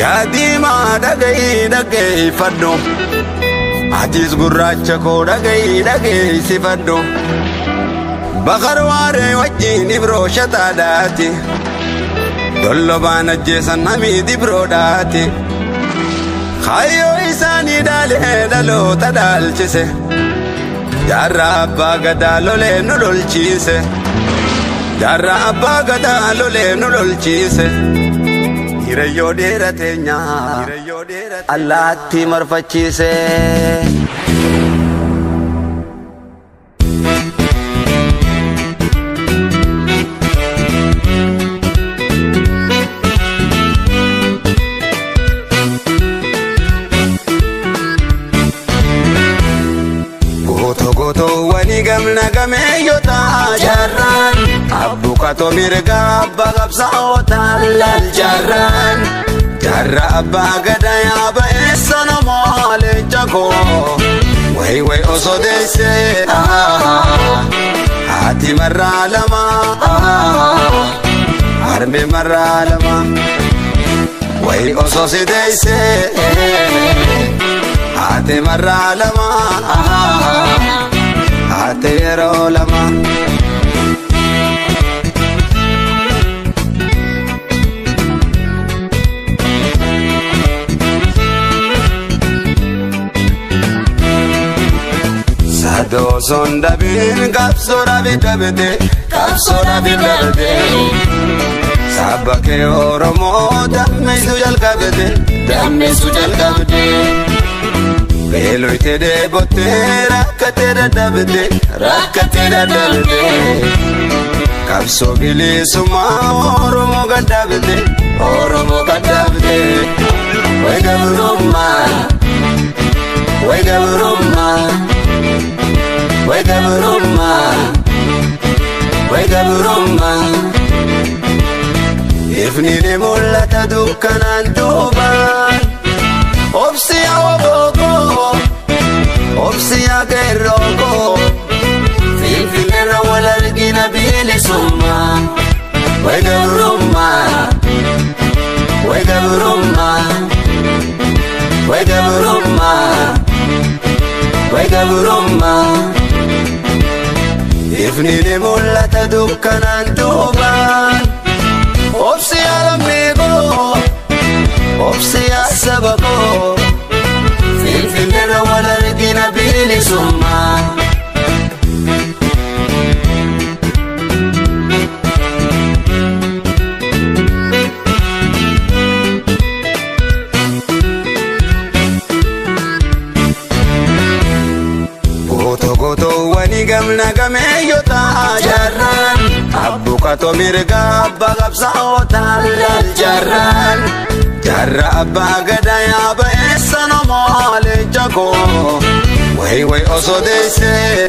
Yaa diimaa dhaga'i dhaggeeffadhu. Atis gurraacha koo dhaga'i dhageessifadhu. Bakar waaree wajjin ibroo shataadhaati. Dollobaan ajjeesan hamiid ibroodhaati. Kaayyoo isaanii dhaalee dhaloota dhaalchise. Jaarraa abbaa gadaa lolee nu lolchiise. Jaarraa abbaa gadaa lolee nu lolchiise. Hiriyyoo dheeraa teenyaa allaattii marfachiise. Gootoo gootoowwanii gamna gameeyyota jaarraan abbuqatoo mirga abbaa qabsaa'otaa laal jaarraan jaarra abbaa gadaa yaaba eessa namoo leenca koo wayi wayi osoo deessee haati marraa lama harmee marraa lama wayi osoo si deessee haati marraa lama haati yeroo lama. Sadoosoon dhabiin qabsoo dhabi dhabde qabsoo dhabi dhabde saba kee Oromoo dammeessu jalqabde dammeessu jalqabde beeloyte dheebottee rakkatee dadhabde rakkatee dadhabde qabsoo bilisummaa Oromoo gadhabde Oromoo gadhabde way gabrummaa way gabrummaa. Way gabrummaa, way gabrummaa. Ifni ni mul'ata dukkanaan duubaan. Obsi yaa obookoo, obsi yaa qeerrookoo. Finfinneerra wal argina bilisummaa. Way gabrummaa, way gabrummaa, way gabrummaa, way gabrummaa. Ifni ni mul'ata dukkanaan duubaan. Obsi yaa lammii koo, obsi yaa saba koo. Finfinneerra wal argina bilisummaa. Gootoo gootoowwanii gamna gameeyyota jaarraan abbuqatoo mirga abbaa qabsaa'otaa laal jaarraan jaarra abbaa gadaa yaaba eessa namoo leenca koo wayi wayi osoo deessee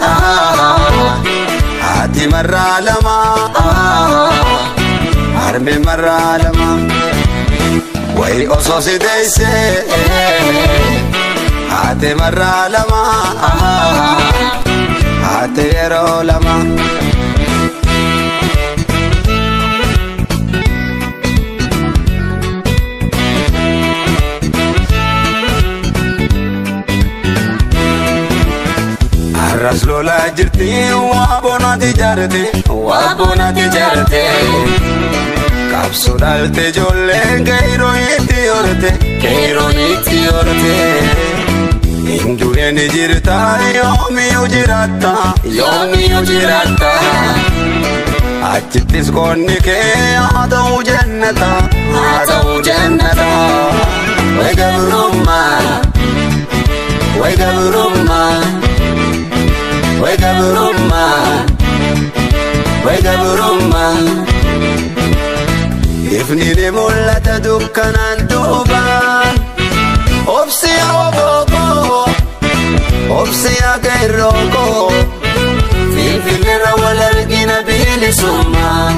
haati marraa lama harmee marraa lama wayi osoo si deessee haati marraa lama haati yeroo lama. Arras lolaa jirti waa bonaati jaarte waa bonaati jaarte. Qabsoo dhalte ijoolleen keeroo itti horte keeroo itti horte. Hinduun ni jirta yoomiyyuu jiraatta yoomiyyuu jiraatta. Achittis qoonni kee haa ta'u jannata haa ta'u jannata. Way gabrummaa way gabrummaa way gabrummaa way gabrummaa. Ifni ni mul'ata dukkanaan duubaan. Obsi yaa obookoo, obsi yaa qeerrookoo. Finfinneerra wal argina bilisummaa.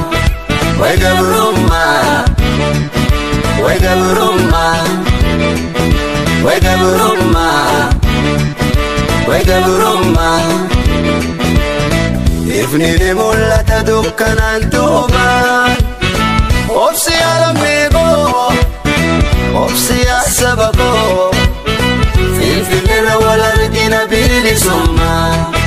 Way gabrummaa, way gabrummaa, way gabrummaa, way gabrummaa. Ifni ni mul'ata dukkanaan duubaan. Obsi yaa lammii koo, obsi. Bilisummaa.